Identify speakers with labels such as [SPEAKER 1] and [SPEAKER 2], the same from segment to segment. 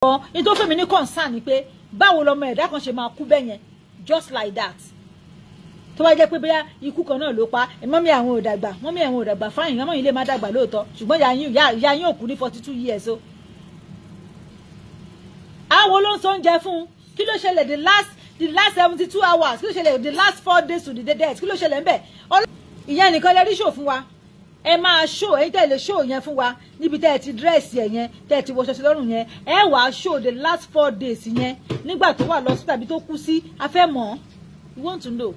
[SPEAKER 1] Ní tó fún mi ní concern ni pé báwo lọmọ ẹ̀dá kan ṣe máa kú bẹ́ẹ̀ yẹn just like that. Tó bá jẹ́ pé bóyá ikú kan náà ló pa mọ́mí àwọn ò dàgbà, mọ́mí àwọn ò dàgbà, fáyìn mọ́mí yìí lè má dàgbà lóòótọ́, ṣùgbọ́n ìyá yín ò kú ní 42 years o. Àwọn ló ń sọ oúnjẹ fún un. Kí ló ṣẹlẹ̀ the last 72 hours? Kí ló ṣẹlẹ̀ the last 4 days to the death? Kí ló ṣẹlẹ̀ ńbẹ̀? Ìyẹn nìkan lè rí show fún wa. Ẹ máa show ẹ̀yin tẹ́ lè show yẹn fún wa níbi tẹ́ ẹ ti dress ẹ̀ yẹn, tẹ́ ẹ ti wọṣọ sí lọ́rùn yẹn. Ẹ wàá show the last 4 days yẹn nígbà tó wà lọ sí tàbí tó kú sí. A fẹ́ mọ̀, we want to know.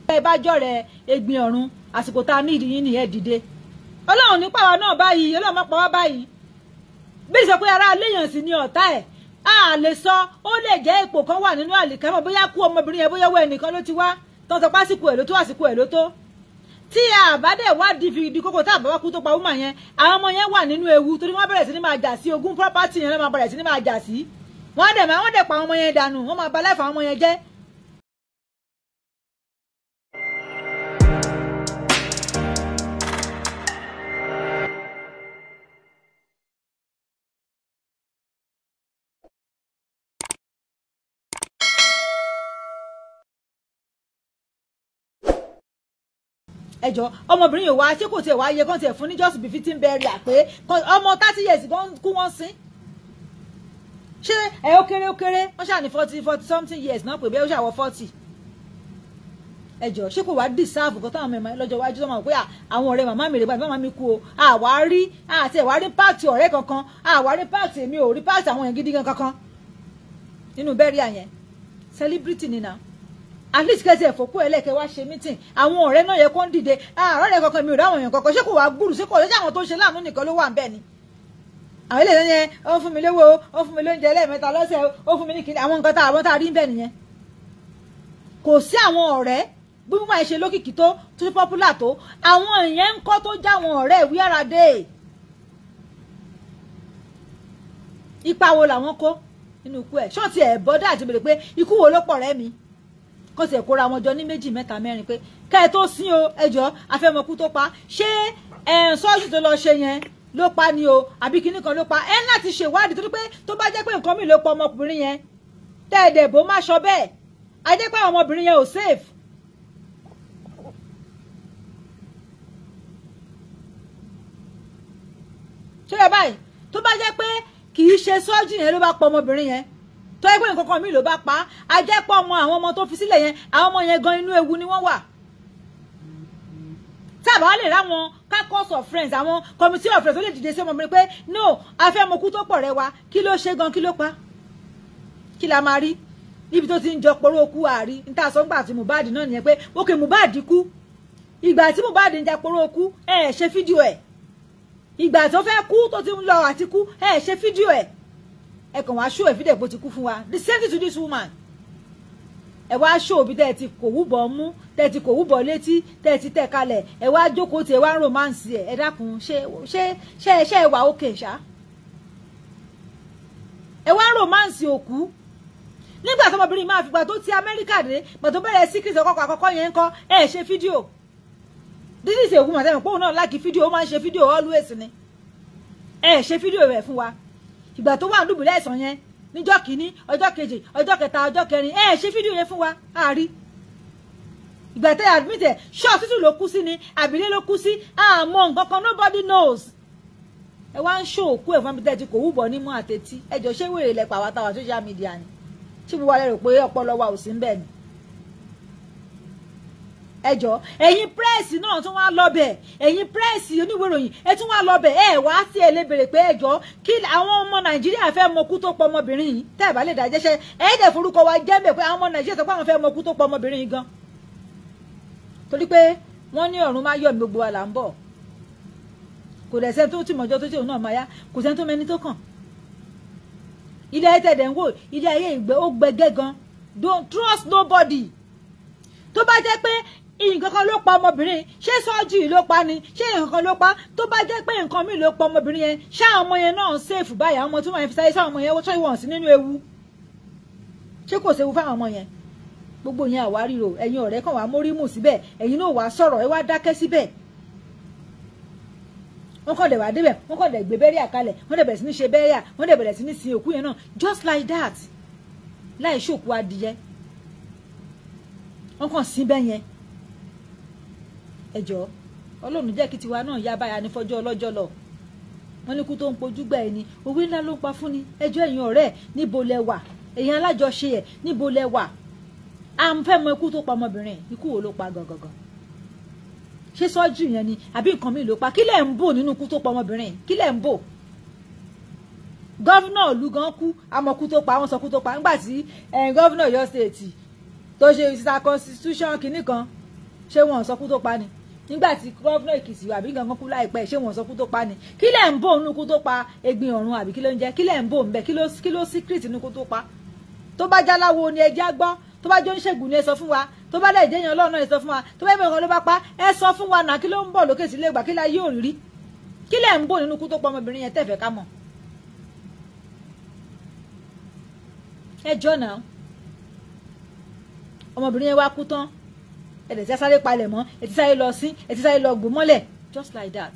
[SPEAKER 1] Ẹ bá jọ̀rẹ̀ Egbin Ọ̀run, àsìkò tá a ní ìdí yín nìyẹn. Dìde, Ọlọ́run ní pàwọn náà báyìí, Ọlọ́run má pa wá báyìí. Bí sọ pé ara léèyàn sì ni ọ̀tá ẹ̀, a lè sọ, ó lè jẹ́ ipò kan wà nínú àlìkámọ̀, bóyá kú ọmọbìnrin yẹn, bóyá owó ẹnìkan ló ti wá tó ń sọ pásìkò ẹ̀ ló tó, àsìkò ẹ̀ ló tó. Tí a bá dẹ̀ wá di fi di kókó tá a bá wá kú tó pa woman yẹn, àwọn ọmọ yẹn wà nínú ewu, torí wọ́n bẹ̀rẹ̀ sí ní máa jà sí ogún property yẹn, ló máa bẹ̀rẹ̀ sí ní máa jà sí. Wọ́n dẹ̀ máa wọ́n dẹ̀ pa àwọn ọmọ yẹn dànù, wọ́n máa ba life àwọn ọmọ yẹn jẹ́. Ẹjọ, ọmọbìnrin yìí wá, ṣé kò tiẹ̀ wá yẹ kán tiẹ̀ fún ní just befitting burial, pé ọmọ 30 years gan kú, wọ́n sin? Ṣé ẹ ó kéré, ó kéré. Wọ́n ṣáà ní 40 something years náà, pé bẹ́ẹ̀ ó ṣàwọ̀ 40. Ẹjọ, ṣé kò wá deserve nǹkan táwọn ọmọ lọ́jọ́ iwájú tó máa pé àwọn ọ̀rẹ́ màmá mi rè gbàgbé màmá mi kú o, àwa rí àti ẹ̀wá rí part ọ̀rẹ́ kankan, àwa rí part, èmi ò rí part àwọn èèyàn gidi gan kankan nínú burial yẹn? Celebrity ni na, at least kẹsì ẹ̀fọ́kú ẹlẹ́kẹ̀ wá ṣe meeting, àwọn ọ̀rẹ́ náà yẹ kó ń dìde. Ọ̀rẹ́ kankan mi ò ráwọn èèyàn kankan. Ṣé kò wá gbúrú? Ṣé kò ṣe àwọn tó ń ṣe láàánú nìkan ló wà ń bẹ̀ ni? Àwọn ilé yẹn, ó fún mi lówó, ó fún mi lóúnjẹ lẹ́ẹ̀mẹ́ta lọ́sẹ̀, ó fún mi ní kíni, àwọn nǹkan tá àwọn tá a rí ń bẹ̀ nìyẹn. Kò sí àwọn ọ̀rẹ́. Bí wọ́n máa ṣe lókìkí tó tó popular tó, àwọn èèyàn ń kọ́ tó já àwọn ọ̀rẹ́ ìwé ara dé. Ipa wo làwọn kó nínú ikú ẹ̀? Ṣọ́ọ̀tì ẹ̀ bọ́dá àti bèrè pé ikú wo ló pọ̀ rẹ́ mi, kó tiẹ̀ kóra wọn jọ ní méjì, mẹ́ta, mẹ́rin, pé ká ẹ tó sín o, ẹjọ́ afẹ́mọkú tó pa. Ṣé sọ́ọ̀sì tó lọ ṣe yẹn ló pa ni o, àbí kinní kan ló pa? Ẹ láti ṣèwádìí, torí pé tó bá jẹ́ pé nǹkan mi ló pa ọmọkùnrin yẹn, tẹ́ ẹ dẹ̀ bó má sọ bẹ́ẹ̀, a jẹ́ pé àwọn ọmọbìnrin yẹn ò safe. Ṣé ẹ báyìí, tó bá jẹ́ pé kì í ṣe sọ́ọ̀jì yẹn ló bá pa ọmọbìnrin yẹn, tó yẹ pé nǹkan kan mi ló bá pa á, jẹ́ pé ọmọ àwọn ọmọ tó fi sílẹ̀ yẹn, àwọn ọmọ yẹn gan, inú ewu ni wọ́n wà. Tí àbá lè ráwọn caucus of friends, àwọn committee of friends tó lè dìde sí ọmọbìnrin pé no, afẹ́mọkú tó pọ̀ rẹ wa, kí ló ṣe gan, kí ló pa, kí la máa rí níbi tó ti ń jọ poró okú àárí? Níta sọ ńgbà tí Mohbad náà nìyẹn pé ókè, Mohbad kú. Ìgbà tí Mohbad ń ja poró okú, ẹ ṣe fídíò ẹ. Ìgbà tó fẹ́ kú, tó ti ń lọ àti kú, ẹ ṣe fídíò ẹ. Ẹ kàn wá show ẹ fídíò bó ti kú fún wa. The same thing to this woman. Ẹ wá show bí tẹ́ ẹ ti kò wúbọ̀ mú, tẹ́ ẹ ti kò wúbọ̀ létí, tẹ́ ẹ ti tẹ̀ kalẹ̀, ẹ wá jókòó tí ẹ wá ń romance ẹ. Ẹ dákun, ṣé ṣé ṣé ṣé ẹ wà ókè ṣá? Ẹ wá ń romance òkú. Nígbà tó ọmọbìnrin máa fi gbà tó ti Amẹ́ríkà dé, gbà tó bẹ̀rẹ̀ secret ọkọ̀ àkọ́kọ́ yẹn ń kọ́, ẹ ṣe fídíò. This is a woman tẹ́lẹ̀ pé òun náà like fídíò, ó máa ń ṣe fídíò always ni. Ẹ ṣe fídíò rẹ̀ fún wa. Ìgbà tó wà dùbúlẹ̀ àìsàn yẹn níjọ́ kìíní, ọjọ́ kejì, ọjọ́ kẹta, ọjọ́ kẹrin, ẹ ṣe fídíò yẹn fún wa, àárí. Ìgbà tẹ́ admit ẹ̀, ṣé hospital ló kú sí ni àbílẹ̀ ló kú sí? Àmọ́ nǹkan kan, nobody knows. Ẹ wá ń ṣó òkú ẹ̀ fún mi, tẹ́ ti kò wúbọ̀ nímú àtẹ̀tí. Ẹ jọ, ṣé wèrè lẹ pa àwa táwa social media ni? Ṣé gbogbo wa lè rò pé ọpọlọ wa ò sí ń bẹ̀ ni? Ẹ jọ, ẹ̀yin press náà tún wá lọ́bẹ̀, ẹ̀yin press oníwèé ìròyìn, ẹ tún wá lọ́bẹ̀. Ẹ wá sí ẹ lè béèrè pé ẹ jọ, kí àwọn ọmọ Nàìjíríà fẹ́ mọ kú tó pọ̀ ọmọbìnrin yìí. Tẹ́ ẹ bá lè dá jẹ́ṣẹ́, ẹ dẹ̀ forúkọ wa jẹ́ mbẹ̀ pé àwọn ọmọ Nàìjíríà sọ pé àwọn fẹ́ mọ kú tó pọ̀ ọmọbìnrin yìí gan, torí pé wọ́n ní ọ̀run máa yọ̀ mí, gbogbo wa là ń bọ̀. Kò dẹ̀ sẹ́ni tó tì mọ́jọ́ tó tí òun náà máa yá, kò sẹ́ni tó mẹni tó kàn. Ilé ayé tẹ̀dẹ̀ ń wò, ilé ayé ìgbẹ́, ó gbẹgẹ́ gan. Don't trust nobody. Tó bá jẹ́ pé nǹkan kan ló pa ọmọbìnrin, ṣé sọ́ọ̀jì ló pa ni, ṣé nǹkan kan ló pa? Tó bá jẹ́ pé nǹkan míì ló pa ọmọbìnrin yẹn, ṣá àwọn ọmọ yẹn náà safe báyìí? Àwọn ọmọ tí wọ́n fi sáyé, sáwọn ọmọ yẹn wọ́n wọ̀n sí nínú ewu? Ṣé kò séwu fáwọn ọmọ yẹn? Gbogbo yẹn àwárí o. Ẹ̀yin ọ̀rẹ́ kan wà mórí mù síbẹ̀, ẹ̀yin náà wà sọ̀rọ̀, ẹ wá dákẹ́ síbẹ̀. Wọ́n kàn dẹ̀ wá débẹ̀, wọ́n kàn dẹ̀ gbé bẹ́ríà kalẹ̀, wọ́n dẹ̀ bẹ̀rẹ̀ sí ní ṣe bẹ́ríà, wọ́n dẹ̀ bẹ̀rẹ̀ sí ní sin òkú yẹn náà just like that, láì ṣòkú adìyẹ. Wọ́n kàn sin bẹ́ẹ̀ yẹn. Ẹ jọ̀ọ́, Ọlọ́run jẹ́ kí tiwa náà yá báyà ní fọjọ́ ọlọ́jọ́ lọ. Wọ́n ní kú tó ń pojú gbà ẹni, òwe ńlá ló ń pa fún ni. Ẹ jọ̀ọ́ ẹ̀yin ọ̀rẹ́, níbo lẹ wà? Ẹ̀yin alájọṣe ẹ̀, níbo lẹ wà? À ń fẹ́ mọ ikú tó pa ọmọbìnrin, ikú wo ló pa gangan? Ṣé sọ́jú yẹn ni àbí nǹkan mi ló pa? Kí lẹ̀ ń bò nínú ikú tó pa ọmọbìnrin? Kí lẹ̀ ń bò? Gọ́vnà ìlú gan kú, àmọ́ kú tó pa, wọ́n sọ kú tó pa. Nígbà tí gọ́vnà Ọ̀yọ́ state tó ṣe ìsà constitution kìíní kan, ṣé wọ́n sọ kú tó pa ni? Nígbà tí gọ́vnà Èkìtì àbí gangan kú láìpẹ́, ṣé wọ́n sọ kú tó pa ni? Kí lẹ̀ ń bò nínú ikú tó pa Egbin Ọ̀run àbí kí ló ń jẹ́? Kí lẹ̀ ń bò ń bẹ? Kí ló secret nínú ikú tó pa? Tó bá jáláwo ni ẹ jẹ́ á gbọ́, tó bá jẹ́ oníṣègùn ni ẹ sọ fún wa, tó bá dẹ̀ jẹ́yàn Ọlọ́run náà ẹ sọ fún wa, tó bá yẹ ló bá pa ẹ sọ fún wa náà. Kí ló ń bọ̀ lókè sílé ìgbà? Kí la yóò rí? Kí lẹ̀ ń bò nínú ikú tó pa ọmọbìnrin yẹn tẹ̀fẹ̀ ká mọ̀? Ẹ jọ náà, ọmọbìnrin yẹn wá kú tán, ẹ dẹ̀ ti sáré palẹ̀ mọ́, ẹ ti sáré lọ sí, ẹ ti sáré lọ gbò mọ́lẹ̀ just like that.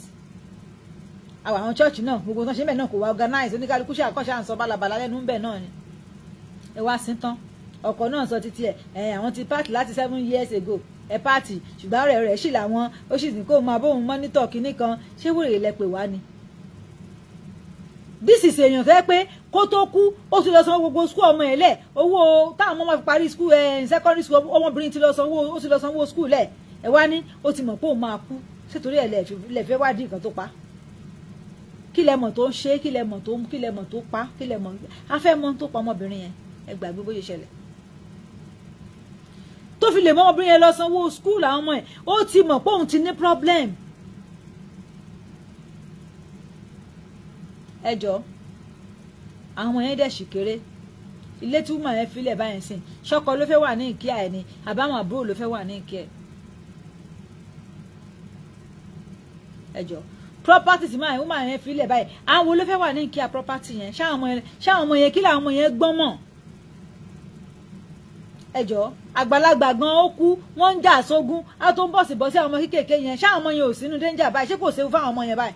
[SPEAKER 1] Àwọn chọ́ọ̀chì náà gbogbo tán ṣe bẹ́ẹ̀ náà kò wá organize, oníkálukú ṣàkọ́ṣà ń sọ bálabàlá lẹ́nu ń bẹ̀ náà ni. Ẹ wá sí tán, ọkọ náà sọ títí ẹ àwọn ti party láti 7 years ago, ẹ party, ṣùgbọ́n ọ̀rẹ́ rẹ̀ sì làwọn, ó sì ní kó máa bóun mọ́nítọ̀ kinní kan. Ṣé wèrè lẹ pè wá ni? This is èèyàn fẹ́ pé kó tó kú ó ti lọ san gbogbo school ọmọ ẹ̀ lẹ̀, owó táwọn ọmọ máa fi parí school secondary school ọmọbìnrin ti lọ sanwó, ó ti lọ sanwó school lẹ̀. Ẹ wá ní ó ti mọ̀ pé òun máa kú, ṣètòrí ẹ̀ lẹ̀ fẹ́ wádìí nǹkan tó pa? Kí lẹ mọ̀ tó ń ṣe? Kí lẹ mọ̀ tó, kí lẹ mọ̀ tó pa? Kí lẹ mọ̀? A fẹ́ mọ̀ tó pa ọmọbìnrin yẹn. Ẹ gbàgbé bó ṣe ṣẹlẹ̀ tó fi lè mọ ọmọbìnrin yẹn lọ sanwó school àwọn ọmọ ẹ̀. Ó ti mọ̀ pé òun ti ní problem. Ẹ jọ̀ọ́, àwọn ọmọ yẹn dẹ̀ sì kéré. Ilé tí wúmọ̀ yẹn filẹ̀ báyẹn sìn, ṣọ́kọ ló fẹ́ wà ní ìkíà ẹ̀ ni àbáwọn àbúrò ló fẹ́ wà ní ìkíà ẹ̀? Ẹ jọ̀ọ́, property tí wúmọ̀ yẹn filẹ̀ báyìí, àwọn wo ló fẹ́ wà ní ìkíà property yẹn? Ṣáwọn ọmọ yẹn kí làwọn ọmọ yẹn gbọ́n mọ̀? Ẹ jọ̀ọ́, àgbàlagbà gan ó kú, wọ́n ń jà sógún, á tó ń bọ̀ sí bọ́ sí àwọn ọmọ kéékèèké yẹn. Ṣáwọn ọmọ yẹn ò sínú danger báyìí? Ṣé kò séwu fáwọn ọmọ yẹn báyìí?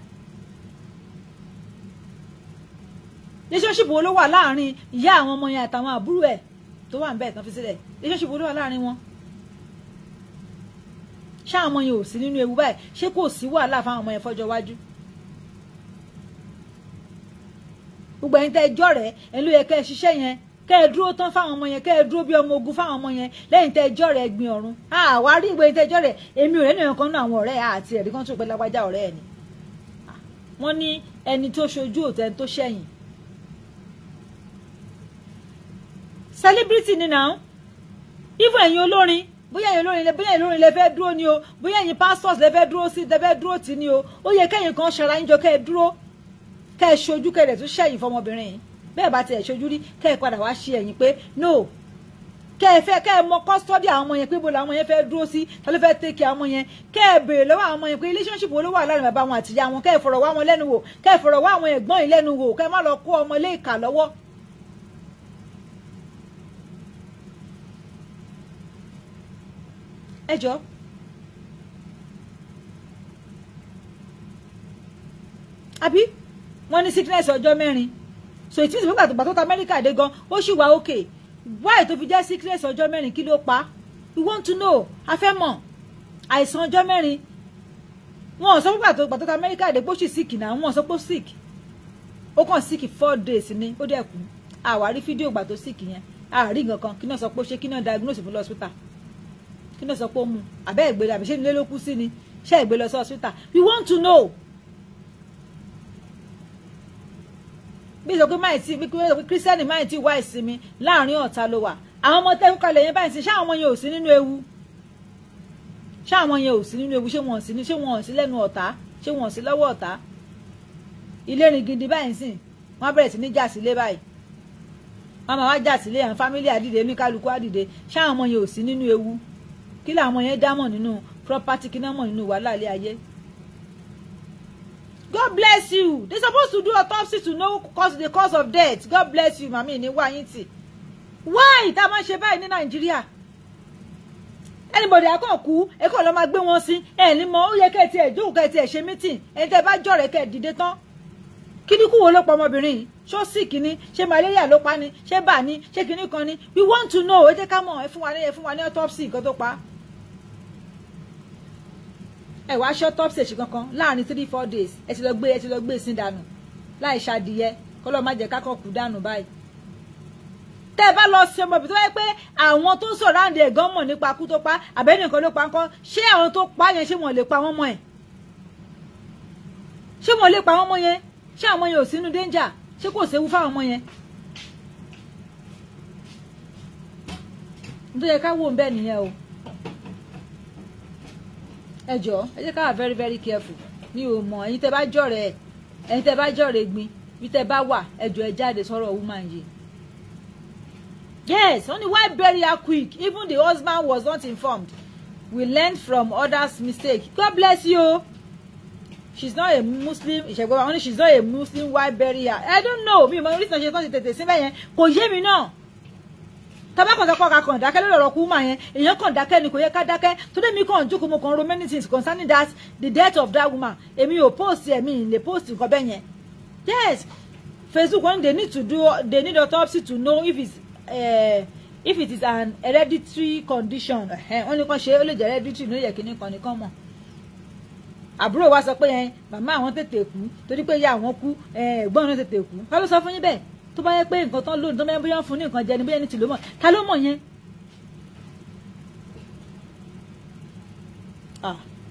[SPEAKER 1] Relationship wo ló wà láàrin ìyá àwọn ọmọ yẹn àtàwọn àbúrò ẹ̀ tó wà ń bẹ̀ tán fi sílẹ̀? Relationship wo ló wà láàrin wọn? Ṣáwọn ọmọ yẹn ò sí nínú ewu báyìí? Ṣé kò sí wàhálà fáwọn ọmọ yẹn fọ́jọ́ iwájú? Gbogbo ẹ̀yin tẹ́ ẹ jọ̀rẹ́ ẹ̀ ló yẹ kẹ́ ẹ ṣiṣẹ́ yẹn, kẹ́ ẹ dúró tán fáwọn ọmọ yẹn, kẹ́ ẹ dúró bí ọmọ ogun fáwọn ọmọ yẹn. Lẹ́yìn tẹ́ ẹ jọ̀rẹ́ Ẹ̀gbin Ọ̀run, àwa rí ìwé tẹ́ ẹ jọ̀rẹ́, èmi ò rẹ́ nìyẹn kan náà àwọn ọ̀rẹ́ àti ẹ̀rí kan tó pẹ́ lágbájá ọ̀rẹ́ ẹ̀ ni. Wọ́n ní ẹni tó ṣojú òtẹ́ni tó ṣẹ̀yìn. Celebrity ni now, even ẹ̀yin olórin, bóyá ẹ̀yin olórin lẹ fẹ́ dúró ni o, bóyá ẹ̀yin pastors lẹ fẹ́ dúró sí, lẹ fẹ́ dúró tì ni o, ó yẹ kẹ́yìn kan ṣara yín jọ, kẹ́ ẹ dúró, kẹ́ ẹ ṣojú, kẹ́ ẹ dẹ̀ tún ṣẹ̀yìn fọmọbìnrin yìí. Bẹ́ẹ̀ bá tiẹ̀ ṣojú rí, kẹ́ ẹ padà wá ṣe ẹ̀yìn pé no, kẹ́ ẹ fẹ́ kẹ́ ẹ mọ custody àwọn ọmọ yẹn, pé bó làwọn yẹn fẹ́ dúró sí, ta ló fẹ́ take care àwọn ọmọ yẹn. Kẹ́ ẹ béèrè lọ́wọ́ àwọn ọmọ yẹn pé relationship wo ló wà láàrin bàbá wọn àti ìyá wọn, kẹ́ ẹ fọ̀rọ̀ wá wọn lẹ́nu wò, kẹ́ ẹ fọ̀rọ̀ wá àwọn ẹ̀gbọ́n yìí lẹ́nu wò, kẹ́ ẹ má lọ kó ọmọ lé ìkà lọ́wọ́. Ẹ jọ̀ọ́, àbí wọ́n ní sickness ọjọ́ mẹ́rin, so it means nígbà tó ta Amẹ́ríkà dé gan ó sì wà okay. Why tó fi jẹ́ sickness ọjọ́ mẹ́rin? Kí ló pa? We want to know, a fẹ́ mọ̀. Àìsàn ọjọ́ mẹ́rin, wọn ò sọ pé gbà tó ta Amẹ́ríkà dé pé ó sì sick náà, wọn ò sọ pé ó sick, ó kàn sick 4 days ni ó dẹ̀ kú. Àwa rí fídíò gbà tó sick yẹn, àárí nǹkan kan. Kí náà sọ pé ó ṣe? Kí náà diagnose fún lọ́sítà? Kí náà sọ pé ó mu? Àbẹ́ ìgbé àbí ṣé nílé ló kú sí ni? Ṣé ìgbé lọ sí hospital? We want to know. Bí sọ pé máì tí bí kírísítẹ́nì máì tí wá ìsinmi láàrin ọ̀tá ló wà. Àwọn ọmọ tẹ́kọ̀ kalẹ̀ yẹn báyìí sí, ṣé àwọn ọmọ yẹn ò sí nínú ewu? Ṣé àwọn yẹn ò sí nínú ewu? Ṣé wọn ò sí ní, ṣé wọn ò sí lẹ́nu ọ̀tá? Ṣé wọn ò sí lọ́wọ́ ọ̀tá? Ilé rìn gidi báyìí sìn, wọ́n bẹ̀rẹ̀ sí ní jà sílé báyìí, wọ́n máa wá jà sílé àwọn fámílì àdìde, oníkálukú àdìde. Ṣé àwọn ọmọ yẹn ò sí nínú ewu? Kí làwọn yẹn dámọ̀ nínú property? Kí náà mọ̀ nínú wàhálà ilé ayé? God bless you. They supposed to do autopsy to know the cause of death. God bless you, mami ní wá yín tì. Why tá a máa ṣe báyìí ní Nàìjíríà? Anybody akàn kú, ẹ kàn lọ máa gbé wọn sí. Ẹ ní mọ, ó yẹ kẹ́ ẹ tiẹ̀ jókòó, kẹ́ ẹ tiẹ̀ ṣe meeting. Ẹni tẹ́ bá jọ̀rẹ́ kẹ́ ẹ dìde tán. Kíníkù wo ló pa ọmọbìnrin yìí? Ṣó sick ni? Ṣé malaria ló pa ni? Ṣé bà ni? Ṣé kíní kan ni? We want to know. Ẹ jẹ́ ká mọ̀, ẹ fún wa ní autopsy nǹkan tó pa. Ẹ wá ṣe autopsy ẹ̀ṣin kankan láàrin 3-4 days. Ẹ ti lọ gbé sí dànù láì ṣàdìyẹ, kọ́lọ́ má jẹ́ kákọ́ kú dànù báyìí. Tẹ́ ẹ bá lọ sí ọmọbìnrin tó wáyé pé àwọn tó ń sọ̀rọ̀ àǹdí ẹ̀gán mọ̀ nípa kú tó pa àbẹ́nìkan ló pa ńkọ́, ṣé àwọn tó pa yẹn ṣé wọ́n lè pa wọ́n mọ́ ẹ̀? Ṣé wọ́n lè pa wọ́n mọ́ yẹn? Ṣé àwọn yẹn ò sínú danger? Ṣé kò séwu fáwọn ọmọ yẹn? Nítorí ẹ ká wò ń bẹ́ẹ̀ nìyẹn o. Ẹ jọ̀ọ́, ẹ jẹ́ ká wà very very careful. Mi ò mọ̀, ẹ̀yin tẹ́ bá jọ̀rẹ́ ẹ̀yin tẹ́ bá jọ̀rẹ́ gbin, bí tẹ́ bá wà, ẹ jọ̀ọ́ ẹ jáde sọ̀rọ̀ woman yìí. Yes, only why bury her quick? Even the husband was not informed. We learned from others' mistake. God bless you. She's not a Muslim. Only she's not a Muslim. Why bury her? I don't know. Mi mo reason she tán ti tètè síbẹ̀ yẹn. Kò yé mi náà. Tá bá kàn sọ pé ká kàn dákẹ́ lórí ọ̀rọ̀ kú mà yẹn. Èèyàn kàn dákẹ́ ni, kò yẹ ká dákẹ́. Today mi kàn jókòó, mo kàn ro many things concerning that, the death of that woman. Èmi ò post ẹ̀, mi lè post nǹkan bẹ́ẹ̀ yẹn. Yes, Facebook when they need to do, they need autopsy to know if it's if it is an hereditary condition. Wọ́n ní kàn ṣe ó lè jẹ́ hereditary ní ó yẹ kí ní kan ní kàn mọ̀. Àbúrò wa sọ pé yẹn màmá àwọn tètè kú torí pé ìyá àwọn kú, ẹ̀gbọ́n náà tètè kú. Ta ló sọ fún yín bẹ́ẹ̀? Tó bá yẹ pé nǹkan tán lónìí tó máa ń bóyá fún ní nǹkan jẹ ni, bóyá ní tìlú mọ̀, ta ló mọ̀ yẹn?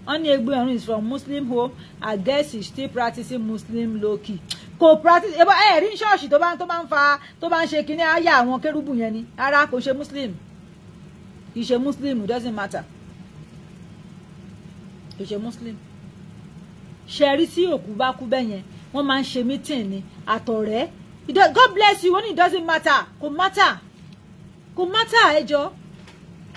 [SPEAKER 1] Wọ́n ní Egbe Ọ̀run is from Muslim home. I guess he's still practicing Muslim low key. Kò practice ẹ rí ṣọ́ọ̀ṣì tó bá ń fa tó bá ń ṣe kinní ayé àwọn kérúbù yẹn ni. Ara kò ṣe Muslim. Kì í ṣe Muslim, it doesn't matter. Kì í ṣe Muslim. Ṣe rí tí òkú bá kú bẹ́ẹ̀ yẹn, wọ́n máa ń ṣe meeting ni àtọ̀rẹ́. God bless you, when it doesn't matter. Kò matter. Kò matter, ẹ jọ̀ọ́.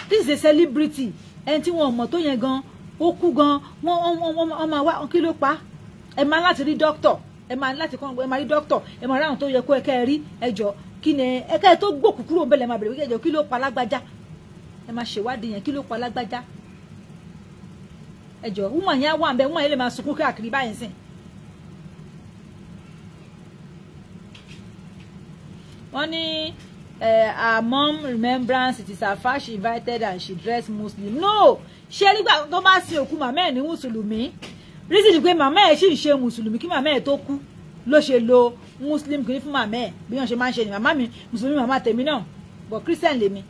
[SPEAKER 1] This is a celebrity. Ẹni tí wọn ò mọ̀ tó yẹn gan, ó kú gan, wọ́n máa wá kí ló pa. Ẹ máa láti rí doctor. Ẹ máa láti kọ́, ẹ máa rí doctor. Ẹ máa ráhùn tó yẹ kó ẹ kẹ́ ẹ rí. Ẹ jọ̀ọ́, kí ni ẹ kẹ́ ẹ tó gbòkú kúrò ń bẹ̀ lẹ́ máa bẹ̀rẹ̀ wípé ẹ jọ̀ọ́ kí ló pa lágbájá. Ẹ máa ṣèwádìí yẹn, kí ló pa lágbájá. Ẹ jọ̀ọ́, woman yẹn á wà ń bẹ̀, woman yẹn lè máa sunkún káàkiri báyìí sìn. Wọ́n ní her mom remembrance, it is her father she invited and she dressed Muslim. No, ṣé nígbà tó bá sin òkú màmá ẹ̀ ní mùsùlùmí, reason ni pé màmá ẹ̀ sì ń ṣe mùsùlùmí kí màmá ẹ̀ tó kú ló ṣe lo Muslim kìíní fún màmá ẹ̀, bí wọ́n ṣe máa ń ṣe ni. Màmá mi mùsùlùmí, màmá tèmi náà, but Christian lèmi.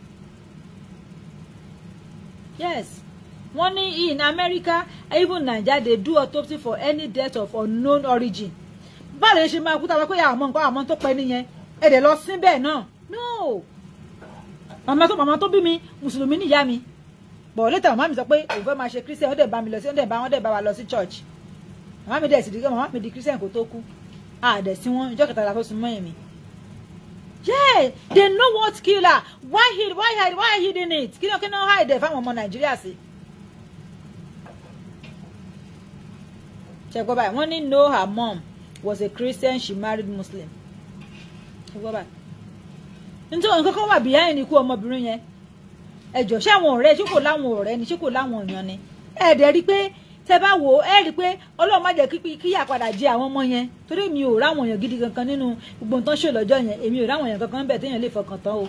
[SPEAKER 1] Yes, wọ́n ní in America, even Naija, they do autopsy for any death of unknown origin. Báwo lè ṣe máa kú táwa pé àwọn nǹkan àwọn tó pẹ́ nìyẹn, ẹ dẹ̀ lọ sí bẹ́ẹ̀ náà. No, màmá tó bí mi mùsùlùmí níyá mi, but later màmá mi sọ pé òun fẹ́ máa ṣe Christian, wọ́n dẹ̀ bá mi lọ sí, wọ́n dẹ̀ bá wa lọ sí church. Màmá mi dẹ̀ sì di, màmá mi di Christian kó tó kú. A dẹ̀ sí wọn ìjọ́ kẹta la tó sin mọ́ ẹ̀mí. Yeah, they know what kill her. Why hiding it? Kí ló hide ẹ̀ fáwọn ọmọ Nàìjíríà sí? Ṣé gbọ́ báyìí? Wọ́n ní no, her mom was a Christian, she married Muslim. Ṣé gbọ́ báyìí? Nítorí nǹkan kan wà behind ikú ọmọbìnrin yẹn. Ẹ jọ̀ọ́, ṣé àwọn ọ̀rẹ́, ṣé kò láwọn ọ̀rẹ́ ni, ṣé kò láwọn èèyàn ni? Ẹ dẹ̀ rí pé tẹ́ bá wò ó, ẹ rí pé Ọlọ́run má jẹ́ kíyà padà jẹ àwọn ọmọ yẹn, torí mi ò ráwọn èèyàn gidi kankan nínú gbogbo nǹkan ṣe lọ́jọ́ yẹn. Èmi ò ráwọn èèyàn kankan bẹ́ẹ̀ téèyàn lè fọkàn tán o,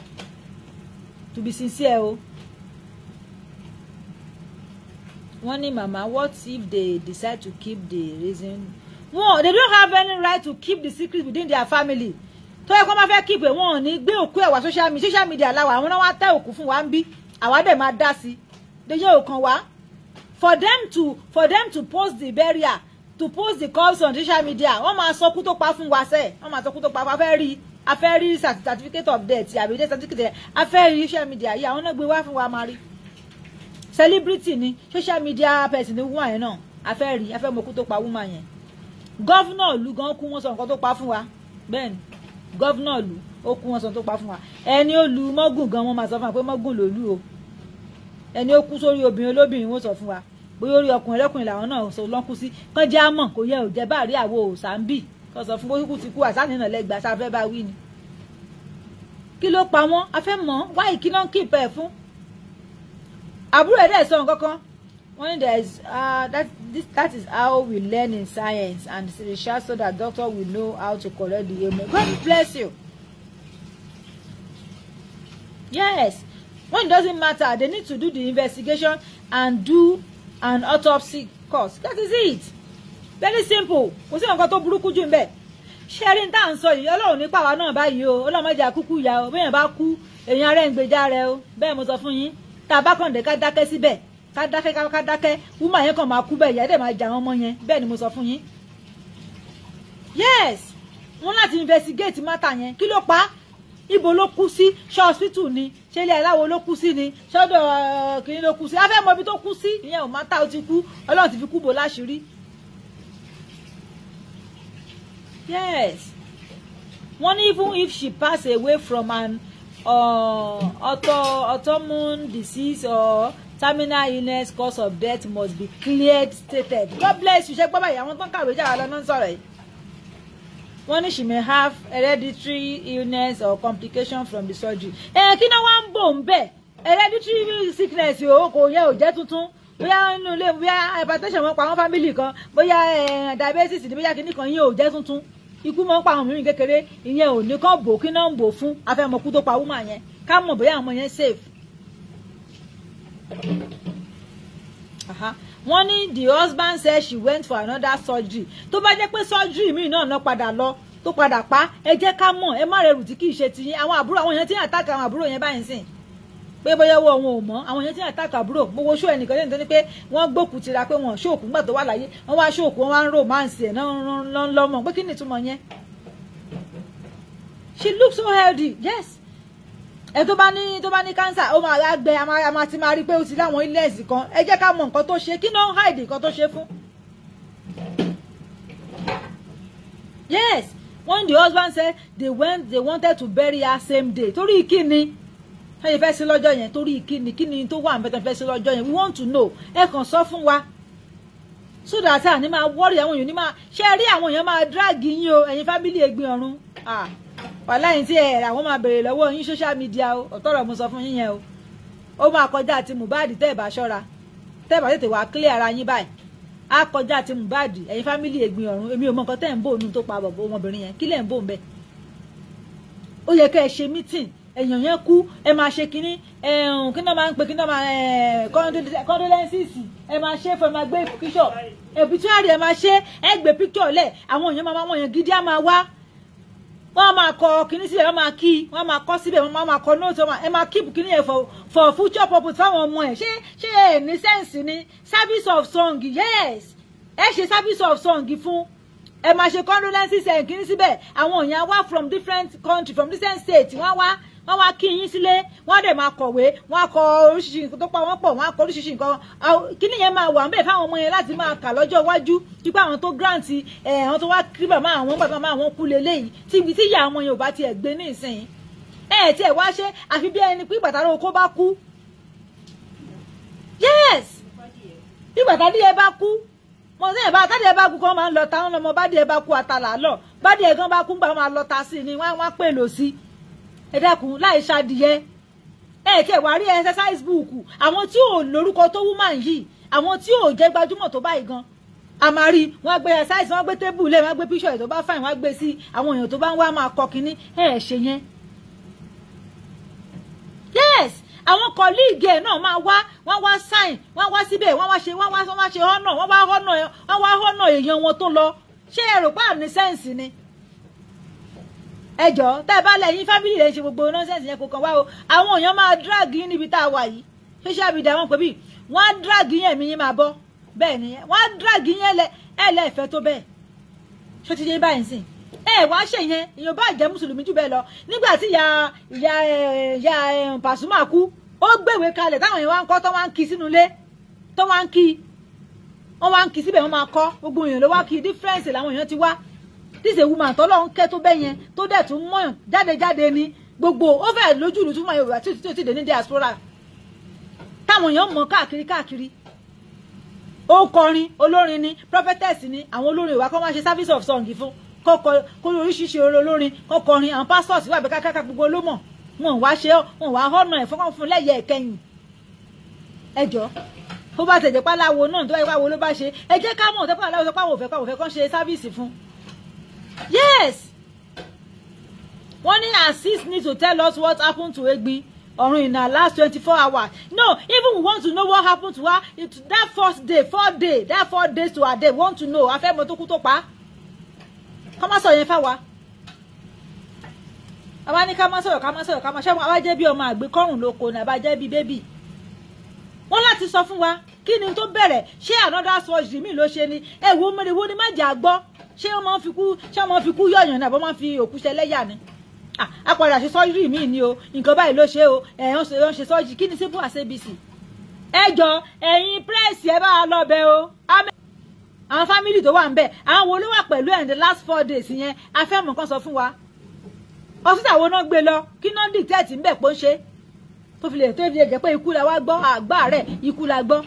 [SPEAKER 1] to be sincere o. Wọ́n ní màmá, what if they decide to keep the reason? Wọ́n, they don't have any right to keep the secret within their family. Tó yẹ kó máa fẹ́ keep ẹ̀, wọ́n ò ní gbé òkú ẹ̀ wá social media láwa, àwọn náà wá tẹ́ òkú fún wa ń bí, àwa dẹ̀ máa dá sí i. Dèjẹ́ ò kàn wá. For them to post the burial, to post the corpse on social media, wọ́n máa sọ kú tó pa fún wa sẹ́, wọ́n máa sọ kú tó pa, a fẹ́ rí certificate of death àbí death certificate, a fẹ́ rí social media yìí, àwọn náà gbé wá fún wa máa rí. Celebrity ni, social media person ni woman yẹn náà, a fẹ́ rí, a fẹ́ mọ kú tó pa woman yẹn. Governor ìlú gan kú, wọ́n sọ nǹkan tó pa fún wa. Bẹ́ẹ̀ ni, governor ìlú ó kú, wọ́n sọ tó pa fún wa. Ẹni ó lu mọ́gùn gan, wọ́n máa sọ fún wa pé mọ́gùn ló lù o. Ẹni ó kú sórí obìnrin olóbìnrin, wọ́n sọ fún wa bóyá orí ọkùnrin ẹlẹ́kùnrin làwọn náà sọ lọ́kú sí. Kán jẹ́ àmọ̀ kò yẹ ò jẹ́ bá rí àwo òsàmbì kán sọ fún bóyá kú ti kú àsáni náà lẹ́gbàá sáfẹ́ bá wí ni. Kí ló pa wọ́n? A fẹ́ mọ̀ wáyé kí náà ń kíìpẹ́ ẹ̀ fún. Àbúrò ẹ̀ dẹ̀ sọ nǹkan kan. Wọ́n ní there is that is how we learn in science and research so that doctor will know how to correct the ailment. God bless you. Yes, when it doesn't matter, they need to do the investigation and do an autopsy course. That is it. Very simple. Kò sí nǹkan tó burúkú jù ńbẹ̀. Ṣé rí n tá à ń sọ yìí, Ọlọ́run nípa wa náà báyìí o, Ọlọ́run má jẹ́ kúkú ìyá o, bẹ́ẹ̀ bá kú, èèyàn ara ẹ̀ ń gbèjà rẹ o, bẹ́ẹ̀ mo sọ fún yín. Tá a bá kàn dé ká dákẹ́ síbẹ̀, ká dákẹ́ ká dákẹ́, woman yẹn kàn máa kú bẹ́ẹ̀, ìyá dẹ̀ máa jà àwọn ọmọ yẹn, bẹ́ẹ̀ ni mo sọ fún yín. Yes, wọ́n láti investigate matter yẹn, kí ló pa á? Ibo ló kú sí? Ṣé hospital ni? Ṣé ilé aláwo ló kú sí ni? Ṣọ́dọ̀ kìnìún ló kú sí? A fẹ́ mọ ibi tó kú sí. Ìyẹn ò má tá, ó ti kú. Ọlọ́run ti fi kú bò láṣìírí. Yes. Wọ́n ní even if she pass away from an autoimmune disease or terminal illness, cause of death must be cleared stated. God bless you. Ṣé gbọ́ báyìí? Àwọn tó ń kàwé jára lọ náà ń sọ̀rọ̀ yìí. Wọ́n ní she may have hereditary illness or complication from the surgery. Ẹ kí náà wá ń bò ń bẹ̀? Hereditary sickness o kò yẹ ò jẹ́ tuntun. Bóyá inú ilé, bóyá hypertension wọ́n pa àwọn family kan, bóyá diabetes ni, bóyá kíní kan, yẹn ò jẹ́ tuntun. Ikú máa ń pa àwọn mìíràn kékeré, ìyẹn ò ní kàn bò. Kí náà ń bò fún? Afẹ́mọ̀kú tó pa woman yẹn, ká mọ̀ bóyá àwọn yẹn safe. Wọ́n ní the husband said she went for another surgery. Tó bá jẹ́ pé surgery míì náà náà padà lọ tó padà pa, ẹ jẹ́ ká mọ̀. Ẹ má rẹrù tí kì í ṣe tiyín. Àwọn àbúrò, àwọn èèyàn tí ń attack àwọn àbúrò yẹn báyìí sìn pé bóyá owó wọn ò mọ̀. Àwọn èèyàn tí ń attack àbúrò. Mo wo ṣó ẹnìkan lẹ́nu tó ní pé wọ́n gbókù tira pé wọ́n ṣóòkù nígbà tó wà láyé, wọ́n wá ṣóòkù, wọ́n wá ń romance ẹ̀ náà lọ́mọ pé kí ni ìtumọ̀ yẹn? She looks so healthy. Yes, ẹ tó bá ní cancer, ó máa gbẹ, a máa ti máa rí pé ó ti láwọn illness kan. Ẹ jẹ́ ká mọ̀ nǹkan tó ṣe. Kí náà ń hide nǹkan tó ṣe fún? Yes, when the husband said they wanted to bury her same day. Torí kí ni ẹ fẹ́ sí lọ́jọ́ yẹn? Torí kí ni? Kí ni tó wà níbẹ̀ tó fẹ́ sí lọ́jọ́ yẹn? We want to know. Ẹ kàn sọ fún wa so that a ní máa worry. Àwọn èèyàn ní máa ṣe rí, àwọn èèyàn máa drag yín o. Ẹ̀yin family Ẹ̀gbin Ọ̀run, wàláyìn tí ẹ àwọn máa bèrè lọ́wọ́ yín social media o. Ọ̀tọ̀rọ̀ mo sọ fún yín yẹn o. Ó máa kọjá àti Mohbad tẹ́ ẹ̀ bá ṣọ́ra, tẹ́ ẹ̀ bá tètè wá clear ara yín báyìí. Á kọjá àti Mohbad. Ẹ̀yin family Ẹ̀gbin Ọ̀run, èmi ò mọ nǹkan tẹ́ ẹ̀ ń bò nínú tó pa bọ̀bọ̀ ọmọbìnrin yẹn. Kí lẹ̀ ń bò ń bẹ̀? Ó yẹ kẹ́ ẹ ṣe meeting. Èèyàn yẹn kú, ẹ máa ṣe kínní, kí náà máa ń pè, kí náà máa condolences, ẹ máa ṣe fún, ẹ máa gbé picture obituary, ẹ máa ṣe, ẹ gbé picture lẹ̀. Àwọn èèyàn máa, àwọn èèyàn gidi á máa wá, wọ́n máa kọ kínní síbẹ̀, wọ́n máa kí, wọ́n máa kọ síbẹ̀, wọ́n máa kọ note, ẹ máa keep kínní yẹn for future purpose fáwọn ọmọ ẹ̀. Ṣé ẹ ní sense ni? Service of song, yes, ẹ ṣe service of song fún, ẹ máa ṣe condolences ẹ̀ kínní síbẹ̀. Àwọn èèyàn wá from different country, from different state, wọ́n wá, wọ́n wá kí yín sílé, wọ́n dẹ̀ máa kọ̀wé, wọ́n á kọ oríṣiríṣi nǹkan tó pa wọ́n pọ̀, wọ́n á kọ oríṣiríṣi nǹkan. Kíní yẹn máa wà ńbẹ̀ fáwọn ọmọ yẹn láti máa kà lọ́jọ́ iwájú, wípé àwọn tó grant ẹ̀, àwọn tó wá kí bàbá àwọn gbàgbọ́ màmá àwọn kú leléyìí, tí ibi tí ìyá àwọn yẹn ò bá tiẹ̀ gbé ní ìsìn. Ẹ̀ tiẹ̀ wá ṣe àfi bí ẹni pé ìgbàtà oko bá kú. Yes, ìgbà tádìyẹ bá kú, mo ní ẹ̀ bá tádìyẹ bá kú kọ́ máa ń lọ ta wọn lọ́mọ. Bádìyẹ bá kú àtàlà lọ, bádìyẹ gan bá kú gbà máa lọ ta sí ni wọ́n á pè lò sí. Ẹ dákun, láì ṣadìyẹ, ẹ tiẹ̀ wá rí exercise book. Àwọn tí ò lórúkọ tó woman yìí, àwọn tí ò jẹ́ gbajúmọ̀ tó báyìí gan, a máa rí wọ́n gbé exercise, wọ́n gbé table lẹ̀, wọ́n gbé picture tó bá fine, wọ́n gbé sí. Àwọn èèyàn tó bá ń wá máa kọ kínní. Ẹ ṣe yẹn. Yes, àwọn colleague ẹ̀ náà máa wá, wọ́n wá sign, wọ́n wá síbẹ̀, wọ́n wá ṣe, wọ́n wá ṣe honour, wọ́n wá honour èèyàn wọn tó lọ. Ṣé ẹ rò pé àní sense ni? Ẹ jọ̀ọ́, tẹ́ ẹ bá lẹ́yìn family rẹ̀ ṣe gbogbo nonsense yẹn, kò kàn wá o. Àwọn èèyàn máa drag yín níbi tá a wà yìí, social media wọn pè bí wọ́n á drag yín, ẹ̀mí yín máa bọ́. Bẹ́ẹ̀ ni, wọ́n á drag yín. Ẹ lẹ́ẹ̀fẹ́ tó bẹ́ẹ̀. Ṣó ti yé báyìí sìn? Ẹ wá ṣe yẹn. Èèyàn bá jẹ́ mùsùlùmí jù bẹ́ẹ̀ lọ, nígbà tí ìyá Pasuma kú, ó gbèwé kalẹ̀ táwọn èèyàn wá ń kọ́, tó wá ń kí sínú ilé, tó wá ń kí, wọ́n wá ń kí síbẹ̀, wọ́n máa kọ́. Gbogbo èèyàn ló wá kí, difference làwọn èèyàn ti wá. This is a woman tọ́lọ́run kẹ́ tó bẹ́ yẹn, tó dẹ̀ tún mọ̀yàn jáde jáde ní gbogbo. Ó fẹ́ lójú ìlú túmọ̀ Yorùbá tí ó ti dé ní diaspora, táwọn èèyàn mọ̀ káàkiri káàkiri. Ó kọrin, olórin ni, prophetess ni. Àwọn olórin ìwà kọ́ máa ṣe service of song fún, kọ́kọ́ kó oríṣiríṣi olórin kọ́ kọrin. Àwọn pastors wà bẹ́ẹ̀ kákáká, gbogbo ló mọ̀. Wọn wá ṣe, wọn wá honour ẹ̀ fọ́kàn fún lẹ́yẹ ìkẹyìn. Ẹ jọ tó bá tẹ̀jẹ̀ páláwo náà tó bá yẹ páwo ló bá ṣe, ẹ jẹ́ ká mọ̀ tó bá aláwo sọ pé àwọn ò fẹ́ kọ́, àwọn ò fẹ́ kọ́ ṣe service fún. Yes, wọ́n ní Azeez need to tell us what happened to Egbin Ọ̀run in her last 24 hours. No, even we want to know what happened to her it, that first day, 4 day, that 4 days to her day. We want to know. A fẹ́ mọ̀ tó kú tó pa. Kọ́ má sọ yẹn fáwa. Àwa ní ká má sọ̀rọ̀, ká má sọ̀rọ̀, ká má ṣe. Àwa jẹ́ bí ọmọ àgbékọ́rùn lóko ní, àbá jẹ́ bí baby. Wọ́n láti sọ fún wa kí ni tó bẹ̀rẹ̀. Ṣé another surgery mi ló ṣe ni? Ẹ wo mẹ́rin wo ni má jà gbọ́. Ṣé wọ́n máa ń fi kú, ṣé wọ́n máa ń fi kú yọ̀yàn ní, àbọ̀ máa ń fi òkú ṣẹlẹ́yà ni? A padà ṣe surgery mi ni o, nǹkan báyìí ló ṣe o, ẹ̀ ń ṣe surgery. Kí ni simple as ABC? Ẹ jọ, ẹ̀yin press, ẹ bá wa lọ bẹ̀ o. Àwọn family tó wà ń bẹ̀, àwọn wo ló wà pẹ̀lú ẹ̀ in the last 4 days yẹn? A fẹ́ mọ̀, nǹkan sọ fún wa. Hospital wo náà gbé lọ? Kí náà dictate ń bẹ̀ pé ó ń ṣe tó fi lè jẹ́ pé ikú la wá gbọ́, àgbà rẹ̀ ikú la gbọ́?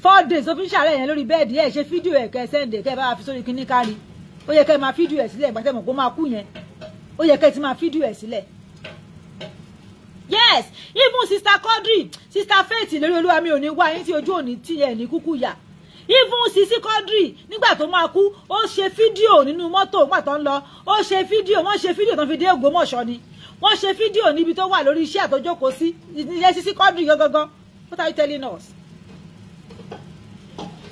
[SPEAKER 1] 4 days tó fi ń ṣàárẹ̀ yẹn lórí bed, ẹ̀ ṣe fídíò ẹ̀, kẹ́ send ẹ̀, kẹ́ bá wa fi sórí kíní kárí. Ó yẹ kẹ́ ẹ máa fídíò ẹ̀ sílẹ̀. Ìgbà tẹ́ mọ̀ kó máa kú yẹn, ó yẹ kẹ́ ẹ ti máa fídíò ẹ̀ sílẹ̀. Yes, even Sister Quadri, Sister Faith lórí olúwa mi ò ní wá yín tí ojú òní tí ẹ̀ ní kúkú yà. Even Sisi Quadri, nígbà tó máa kú, ó ṣe fídíò nínú mọ́tò nígbà tó ń lọ. Ó ṣe fídíò, wọ́n ṣe fídíò tó fi dé Ògbómọ̀ṣọ́ ni. Wọ́n ṣe fídíò níbi tó wà lórí iṣẹ́ àtọ́jókòó sí ilé. Sisi Quadri gangan, what are you telling us?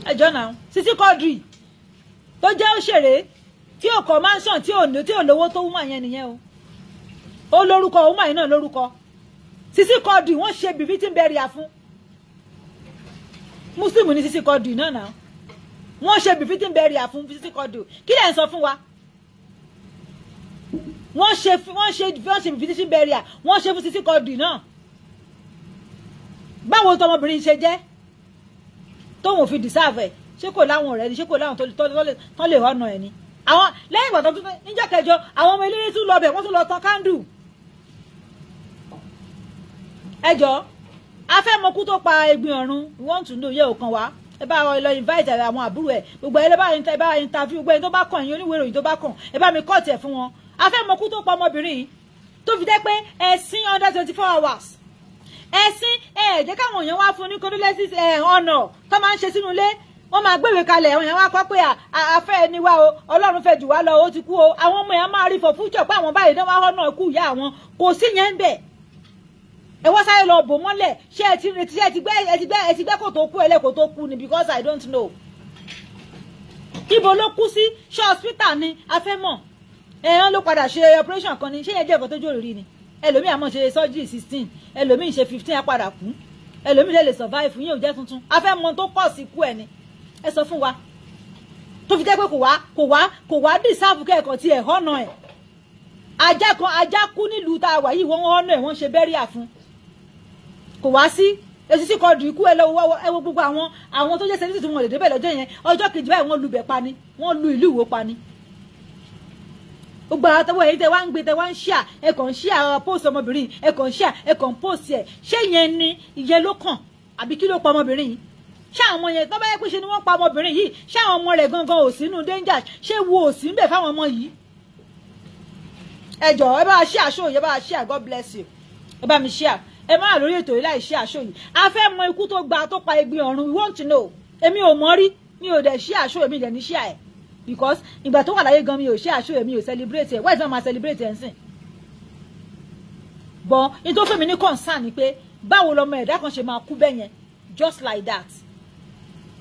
[SPEAKER 1] Ẹ jọ náà, Sisi Quadri tó jẹ́ òṣèré tí ò kọ́ mansion, tí ò ní, tí ò lówó tó woman yẹn nìyẹn o. Ó lórúkọ, woman yẹn náà lórúkọ. Sisi Quadri, wọ́n ṣe befitting burial fún. Muslim ní Sisi Quadri náà. Wọ́n ṣe befitting burial fún Sisi Quadri. Kí lẹ̀ ń sọ fún wa? Wọ́n ṣe befitting burial, wọ́n ṣe fún Sisi Quadri náà. Báwo tọmọbìnrin ṣe jẹ́ tóun ò fi deserve ẹ̀? Ṣé kò láwọn ọ̀rẹ́ ni? Ṣé kò láwọn tó lè ọ̀nà ẹ̀ ni? Àwọn lẹ́yìn ìgbà tó tún níjọ́ kẹjọ, àwọn ọmọ eléré tún lọ bẹ̀, wọ́n tún lọ tan candle. Ẹ jọ, a fẹ́ mọ kú tó pa Egbin Ọ̀run. We want to know. Yẹ òkan wá, ẹ bá lọ invite àwọn àbúrò ẹ gbogbo, ẹ bá ẹ bá interview gbogbo ẹni tó bá kàn yín, oníwèé ìròyìn tó bá kàn, ẹ bá mi kọ́ọ̀tì ẹ̀ fún wọn. A fẹ́ mọ kú tó pa ọmọbìnrin yìí tó fi jẹ́ pé ẹ̀sìn under 24 hours, ẹ̀sìn ẹ̀ jẹ́ káwọn èèyàn wá fún ní condolences ẹ̀ ọ̀nà tó máa ń ṣe sínú ilé. Wọ́n máa gbéwèé kalẹ̀, àwọn èèyàn wá kọ́ pé afẹ́ ẹni wá o, Ọlọ́run fẹ́ jù wá lọ, ó ti kú o. Àwọn ọmọ èèyàn máa rí for future pé àwọn báyìí náà wá ọ̀nà ikú ìyá àwọn. Kò sí yẹn ń bẹ̀. Ẹ wọ́n sáré lọ bò mọ́lẹ̀. Ṣé ẹ ti retí, ẹ ti gbẹ́ kò tó kú ẹlẹ́kò tó kú ni? Because I don't know. Ibo ló kú sí? Ṣé hospital ni? A fẹ́ mọ̀. Ẹ̀hán ló padà ṣe operation kan ni. Ṣé yẹn jẹ́ ẹ̀kọ́ tó jó rí ni? Ẹlòmíì àmọ́ ṣe surgery 16, ẹlòmíì ṣe 15, á padà kú. Ẹlòmíì lè survive fún yín, ò jẹ́ tuntun. A fẹ́ mọ̀ tó pọ̀ sí ikú ẹ̀ ni. Ẹ sọ fún wa tó fi jẹ́ pé kò wá deserve kẹ́ẹ̀kan tí ẹ̀ họ́nà ẹ̀. Ajá kan, ajá kú nílùú tá a wà yìí, wọ́n họ́nà ẹ̀, wọ́n ṣe burial fún. Kò wá sí esisi kọdù ikú. Ẹ lọ ẹ wo gbogbo àwọn tó jẹ́ sẹ́ni tí wọ́n lè débẹ̀ lọ́jọ́ yẹn. Ọjọ́ kejì báyìí, wọ́n lu bẹ̀ pa ni, wọ́n lu ìlú Ìwó pa ni. Gbogbo àwọn tọwọ́ èyí tẹ wá ń gbé, tẹ wá ń ṣíà, ẹ kàn ń ṣíà post ọmọbìnrin, ẹ kàn ń ṣíà, ẹ kàn ń post ẹ. Ṣé yẹn ni ìyẹn ló kàn, àbí kí ló pa ọmọbìnrin yìí? Ṣé àwọn ọmọ yẹn tó bá yẹ pé ṣe ni wọ́n pa ọmọbìnrin yìí, ṣé àwọn ọmọ rẹ̀ gangan ò sínú danger? Ṣé wo ò sí ń bẹ̀ fáwọn ọmọ yìí? Ẹ jọ̀ọ́, ẹ bá wa share show yìí, ẹ bá wa share. God bless you. Ẹ bá mi share. Ẹ máa lórí ètò yìí láì share show yìí. A fẹ́ mọ ikú tó gba tó pa Egbin Ọ̀run. We want to know. Èmi ò mọ̀ rí, mi ò dẹ̀ share show, èmi dẹ̀ ní share ẹ̀, because ìgbà tó wà láyé gan, mi ò share show, èmi ò celebrate ẹ̀. Why is not ma celebrate ẹ̀ ń sìn? But ní tó fún mi ní concern ni pé báwo lọmọ ẹ̀dá kan ṣe máa kú bẹ́ẹ̀ yẹn, just like that?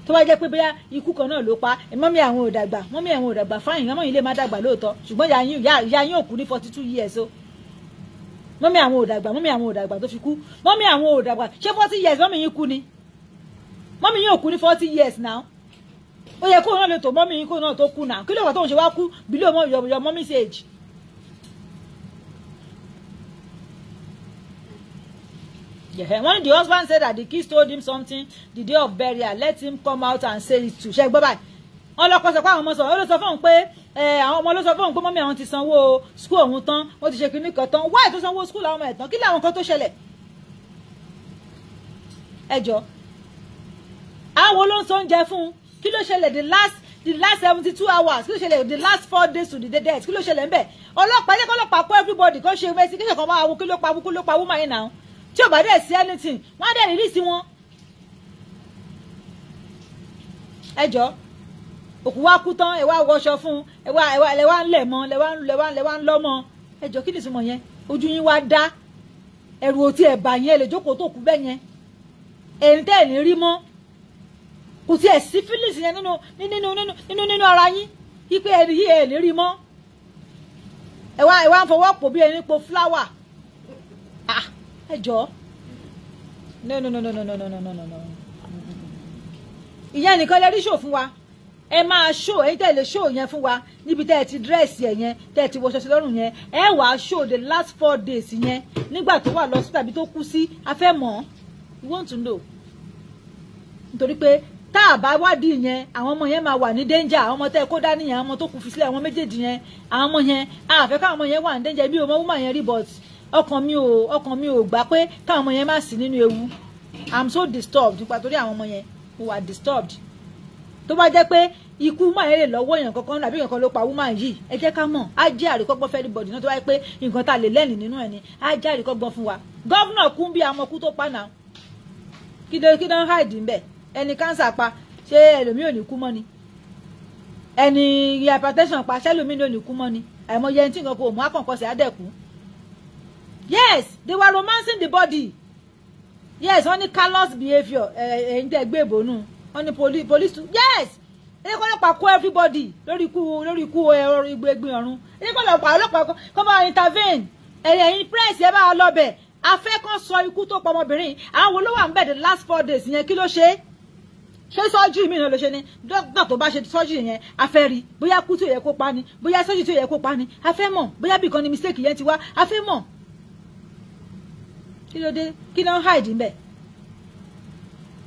[SPEAKER 1] Tó bá jẹ́ pé bóyá ikú kan náà ló pa mummy, àwọn ò dàgbà, mummy àwọn ò dàgbà, fine, mummy lè má dàgbà lóòótọ́, ṣùgbọ́n ìyá yín ò kú ní 42 years o. Mummy àwọn ò dàgbà, mummy àwọn ò dàgbà tó fi kú. Mummy àwọn ò dàgbà. Ṣé 40 years mummy yín kú ni? Mummy yín ò kú ní 40 years now. Ó yẹ kóun náà lè tó mummy yín, kóun náà tó kú now. Kí ló wà tóun ṣe wá kú below your mommy's age? Yeah. When the husband said that the kids told him something the day of burial, let him come out and say it too. Ṣé gbọ́ báyìí? Wọ́n lọ́kọ sọ pé àwọn ọmọ sọ, ó ló sọ fóun pé àwọn ọmọ ló sọ fóun pé mummy àwọn ti sanwó school òun tán, ó ti ṣe kinní kan tán. Wáyé tó sanwó school àwọn ọmọ ẹ̀ tán? Kí làwọn kan tó ṣẹlẹ̀? Ẹ jọ, àwọn ló ń sọ oúnjẹ fún un? Kí ló ṣẹlẹ̀ the last 72 hours? Kí ló ṣẹlẹ̀ the last 4 days to the death? Kí ló ṣẹlẹ̀ ńbẹ̀? Ọlọ́pàá, ẹ̀jẹ̀ kọ́lọ́pàá kó everybody kan ṣe investigation kan, máa wo kí ló pa woman yẹn náà. Tí ò bá dẹ̀ sí anything, wọ́n á dẹ̀ release wọn. Ẹ jọ, òkú wa kú tán, ẹ wá wọṣọ fún, ẹ wá ẹ wá lẹ wá ń lẹ̀ mọ́, lẹ wá ń lẹ wá lẹ wá ń lọ́ mọ́. Ẹ jọ, kí ni ìtumọ̀ yẹn? Ojú yín wá dá, ẹ̀rù ò tiẹ̀ bà yẹn, lè jókòó tó kú bẹ́ẹ̀ yẹn. Ẹ̀rín tẹ́ ẹ̀ ní rí mọ́, kò tiẹ̀ sí feelings yẹn nínú nínú nínú nínú nínú ara yín wípé ẹni yìí ẹ̀ ní rí mọ́. Ẹ wá ń fọwọ́ pò bí ẹni po flower. Ah, ẹ jọ, no, no, no, no, no, no, no, no, no, no, no. Ìyẹn nìkan lè rí show fún wa. Ẹ máa show, ẹ̀yin tẹ́ lè show yẹn fún wa níbi tẹ́ ẹ ti dress ẹ̀ yẹn, tẹ́ ẹ ti wọṣọ sí lọ́rùn yẹn. Ẹ wàá show the last 4 days yẹn nígbà tó wà lọ sí tàbí tó kú sí. A fẹ́ mọ̀, we want to know, nítorí pé tá a bá wádìí yẹn, àwọn ọmọ yẹn máa wà ní danger. Àwọn ọmọ tẹ́ ẹ kó dání yẹn, àwọn ọmọ tó kù fi sílẹ̀, àwọn méjèèjì yẹn, àwọn ọmọ yẹn, a fẹ́ káwọn ọmọ yẹn wà ní danger. Bí o mọ woman yẹn rí, but ọkàn mi ò gbà pé káwọn ọmọ yẹn má sí nínú ewu. I'm so disturbed nípa torí àwọn ọmọ yẹn. Mo wà disturbed. Tó bá jẹ́ pé ikú woman yẹn lè lọ́wọ́ èèyàn kankan àbí èèyàn kan ló pa woman yìí, ẹ jẹ́ ká mọ̀. Á jẹ́ àríkọ́gbọ́n fẹ́ anybody náà. Tó wáyé pé nǹkan tá a lè lẹ́nìí nínú ẹ̀ ni, á jẹ́ àríkọ́gbọ́n fún wa. Governor kún bí amọ̀kú tó pa náà, kí ló ń hide ńbẹ̀? Ẹni cancer pa, ṣé ẹlòmíì ò ní kú mọ́ ni? Ẹni hypertension pa, ṣé ẹlòmíì ò ní kú mọ́ ni? Àìmọye ẹni tí nǹkan kò mú akọ̀ǹkọ̀sẹ̀ á dẹ̀ kú. Yes, they were romancing the body. Yes, wọ́n ní callous behaviour. Ẹ̀yin tẹ́ gbé ìbònú, wọ́n ní police too. Yes, ẹ̀yin kọ́ ọlọ́pàá kó everybody lórí ikú ẹ̀rọ Ẹ̀gbin Ọ̀run. Ẹ̀yin kọ́ ọlọ́pàá kọ́ bá intervene. Ẹ̀yin press, ẹ bá lọ bẹ̀. Afẹ́ kan sọ ikú tó pa ọmọbìnrin. Àwọn wo ló wà ń bẹ̀ the last 4 days yẹn? Kí ló ṣe é? Ṣé sọ́jú mi náà ló ṣe ni? Dókítà tó bá ṣe sọ́jú yẹn, a fẹ́ rí bóyá kú tí ò yẹ kó pa ni, bóyá sọ́jú tí ò yẹ kó pa ni. A fẹ́ mọ̀ bóyá bí kan ni mistake yẹn ti wá. A fẹ́ mọ̀. Kí ló dé? Kí ló ń hide ń bẹ̀?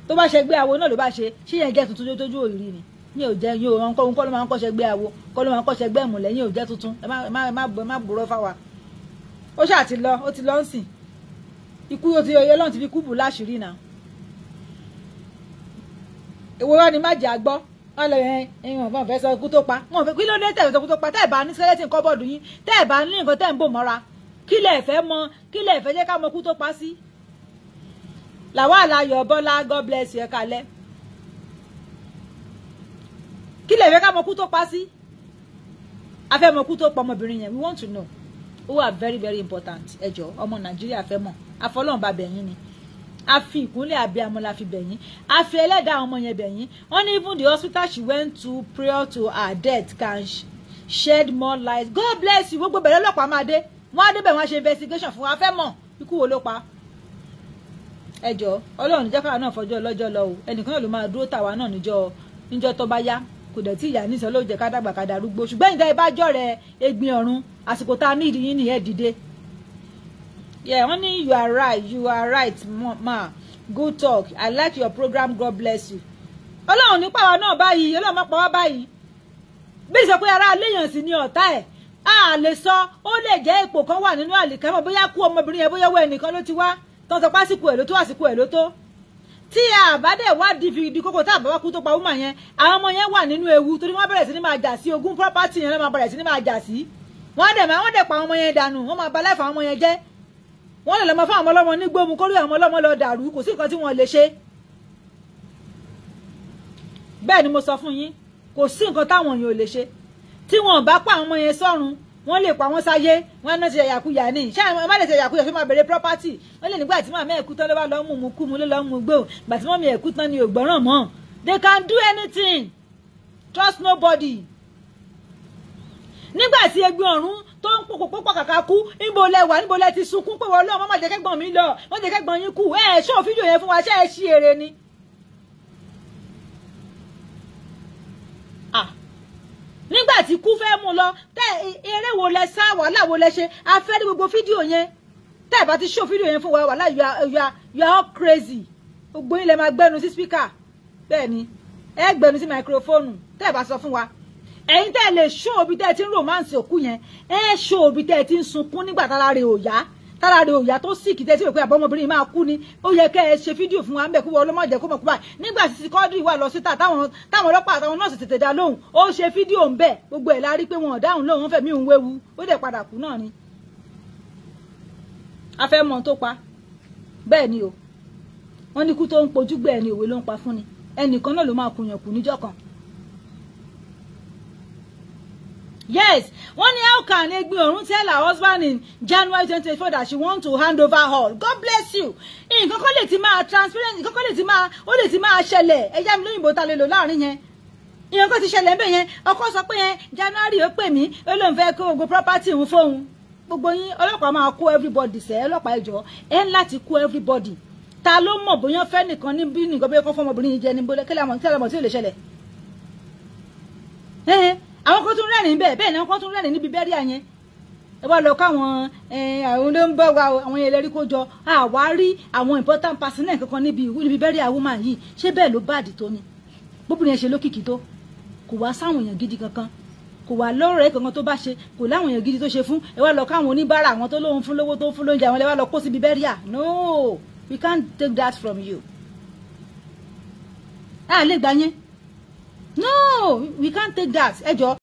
[SPEAKER 1] Tó bá ṣe gbé awo náà ló bá ṣe, ṣé yẹn jẹ́ tuntun tójú òrìrì ni? Ní ò jẹ́ yóò wọn kọ́ ló máa ń kọ́ṣẹ́ gbé awo, kọ́ ló máa ń kọ́ṣẹ́ gbé ẹ̀mùlẹ̀ yín, ò jẹ́ tuntun. Ẹ má gbòòrò fáwa. Ó ṣáà ti lọ, ó ti lọ ń sìn. Ikú ó ti yọ, Ọlọ́run ti fi kú bù láṣìírí náà. Èwo wá ni má jẹ́ àgbọ́? Wọ́n lọ yẹn, ìwọ̀n fọ́n fẹ́ sọ ikú tó pa wọ́n fẹ́. Kí ló dé tẹ̀lé sọ ikú tó pa? Tẹ́ ẹ̀ bá ní skeleton cupboard yín, tẹ́ ẹ̀ bá ní nǹkan tẹ́ ẹ̀ ń bò mọ́ra, kí lẹ̀ fẹ́ mọ? Kí lẹ̀ fẹ́ jẹ́ ká mọ ikú tó pa sí? Làwọn àlàyé Bọ́lá, God bless you, ẹ kalẹ̀. Kí lẹ̀ fẹ́ ká mọ ikú tó pa sí? A fẹ́ mọ ikú tó pa ọmọbìnrin yẹn. We want to know. Ó wà very, very important. Ẹ jọ̀ọ́, ọmọ Nàìjíríà fẹ́ mọ̀. Àfọlọ́run bá bẹ̀yìn ni, a fi ìkúnlẹ̀ abiyamọ la fi bẹ̀yìn, a fi ẹlẹ́dàá àwọn ọmọ yẹn bẹ̀yìn. Wọ́n ní even the hospital she went to prior to her death can shed more light. God bless you. Gbogbo bẹ̀rẹ̀, ọlọ́pàá máa dé, wọ́n á débẹ̀, wọ́n á ṣe investigation fún wa. Fẹ́ mọ̀ ikú wo ló pa. Ẹ jọ̀ọ́, Ọlọ́run níjẹ́ káwa náà fọjọ́ ọlọ́jọ́ lọ o. Ẹnìkan náà ló máa dúró tàwa náà níjọ́ tó bá yá. Kò dẹ̀ tí ìyá nísọ ló jẹ́ ká dàgbà, ká darúgbó. Ṣùgbọ́n ìdá ìbájọ́ rẹ̀ Ẹ̀gbin Ọ̀run, àsìkò tá a ní ìdí yín nìyẹn, dìde. Yeah, wọ́n ní you are right, you are right, ma. Good talk. I like your program. God bless you. Ọlọ́run nípa wa náà báyìí, Ọlọ́run má pa wá báyìí. Bí sọ pé ara léèyàn sì ni ọ̀tá ẹ̀, a lè sọ. Ó lè jẹ́ ipò kan wà nínú àlìkámọ̀, bóyá kú ọmọbìnrin yẹn, bóyá owó ẹnìkan ló ti wá tó ń sọ pásìkò ẹ̀ ló tó, àsìkò ẹ̀ ló tó. Tí a bá dẹ̀ wá di fi di kókó, tá a bá wá kú tó pa woman yẹn, àwọn ọmọ yẹn wà nínú ewu, torí wọ́n bẹ̀rẹ̀ sí ní máa jà sí ogún property yẹn ló máa bẹ̀rẹ̀ sí ní máa jà sí. Wọ́n dẹ̀ máa wọ́n dẹ̀ pa àwọn ọmọ yẹn dànù, wọ́n máa ba life àwọn ọmọ yẹn jẹ́. Wọ́n lè lọ máa fún àwọn ọlọ́mọ ní gbóhùn kórí àwọn ọlọ́mọ lọ dàrú. Kò sí nǹkan tí wọ́n lè ṣe. Bẹ́ẹ̀ ni mo sọ fún yín, kò sí nǹkan táwọn èèyàn ò lè ṣe. Tí wọn bá pa àwọn ọmọ yẹn sọ́run, wọ́n lè pa wọ́n sáyé. Wọ́n náà ti yàyàkuyà ní ṣé àwọn ọmọ lè ṣe yàyàkuyà tó máa bẹ̀rẹ̀ property. Wọ́n lè nígbà tí màmá ẹ̀ kú tán ló bá lọ́ mú mu kú mu, ló lọ́ mú gbó. Gbà tí mummy ẹ̀ kú tán ni ò gbọ́ràn mọ́. They can do anything. Trust nobody. Nígbà tí Ẹ̀gbin Ọ̀run tó ń pòpò pòpò kàkà kú, níbo lẹ wà? Níbo lẹ ti sunkún pé wọ́n lọ́wọ́ má jẹ́ kẹ́gbọ́n mi lọ, wọ́n jẹ́ kẹ́gbọ́n yín kú? Ẹ̀ ṣó fídíò yẹn fún wa? Ṣé ẹ ṣí eré ni? Ah, nígbà tí kú fẹ́ mú lọ, tẹ eré wo lẹ sá? Wàhálà wo lẹ ṣe? A fẹ́ rí gbogbo fídíò yẹn. Tẹ́ ẹ bá ti ṣó fídíò yẹn fún wa, wàhálà, you are all crazy. Gbogbo yín lẹ máa gbẹnu sí speaker. Bẹ́ẹ̀ ni, ẹ gbẹnu sí microphone tẹ́ ẹ bá sọ fún wa. Ẹ̀yin tẹ́ ẹ lè ṣó obi tẹ́ ẹ ti ń romance òkú yẹn, ẹ ṣó obi tẹ́ ẹ ti ń sunkún nígbà tára rẹ̀ ò yá, tára rẹ̀ ò yá, tó sick, tẹ́ tí ò pé àbọ̀mọbìnrin máa kú ni. Ó yẹ kẹ́ ẹ ṣe fídíò fún wa ń bẹ̀ kó wọ́n ọlọ́mọdé kó mọ̀ kó báyìí. Nígbà tí Quadri wà lọ síta, táwọn ọlọ́pàá àtàwọn nọ́ọ̀sì tètè dá lóhùn, ó ṣe fídíò ń bẹ̀. Gbogbo ẹ̀ la rí pé wọn ò dáhùn lóhùn, wọ́n fẹ̀mí òun wéwu, ó dẹ̀ padà kú náà ni. A fẹ́ mọ̀ tó pa. Bẹ́ẹ̀ ni o, wọ́n ní kú tó ń pojú gbé ẹni òwe ló ń pa fún ni, ẹnìkan náà ló máa kùyàn kù níjọ́ kan. Yes, wọ́n ní how can Egbin Ọ̀run tell her husband in January 2024 that she want to hand over all? God bless you. Nǹkan kan lè ti máa transparent, nǹkan kan lè ti máa, ó lè ti máa ṣẹlẹ̀. Ẹ̀yà mi lóyìnbó ta lè lò láàrin yẹn. Nǹkan kan ti ṣẹlẹ̀ ńbẹ̀ yẹn. Ọkọ sọ pé yẹn January ó pè mí, ó lóun fẹ́ kó gbogbo property òun fóun. Gbogbo yín ọlọ́pàá máa kó everybody sẹ́, ọlọ́pàá ẹ̀jọ̀ ẹ̀ ń láti kó everybody. Ta ló mọ̀ bóyá fẹ́ nìkan níbí nìkan bóyá kọ́ fọmọbìnrin yìí jẹ ní bóyá kílẹ̀ àmọ̀ tí ò lè ṣẹlẹ̀. Àwọn kan tún rẹ́rìn bẹ́ẹ̀ bẹ́ẹ̀ ni àwọn kan tún rẹ́rìn níbi bẹ́ríà yẹn. Ẹ wá lọ káwọn àwọn ló ń bọ̀ wá àwọn ẹlẹ́rìí kó jọ àwa rí àwọn important personnel kankan níbi bẹ́ríà woman yìí. Ṣé bẹ́ẹ̀ ló báàdì tó ni? Bóbìnrin yẹn ṣe lókìkí tó, kò wá sáwọn èèyàn gidi kankan, kò wá lọ́rẹ̀ẹ́ kankan tó bá ṣe, kò láwọn èèyàn gidi tó ṣe fún. Ẹ wá lọ káwọn oníbàárà àwọn tó lóun fún lówó tó ń fún lóúnjẹ àwọn ẹ wá lọ kó síbi bẹ́ríà. No, we can't take that from you. A lè gbà yẹn. No, we can't take that. Ẹ jọ.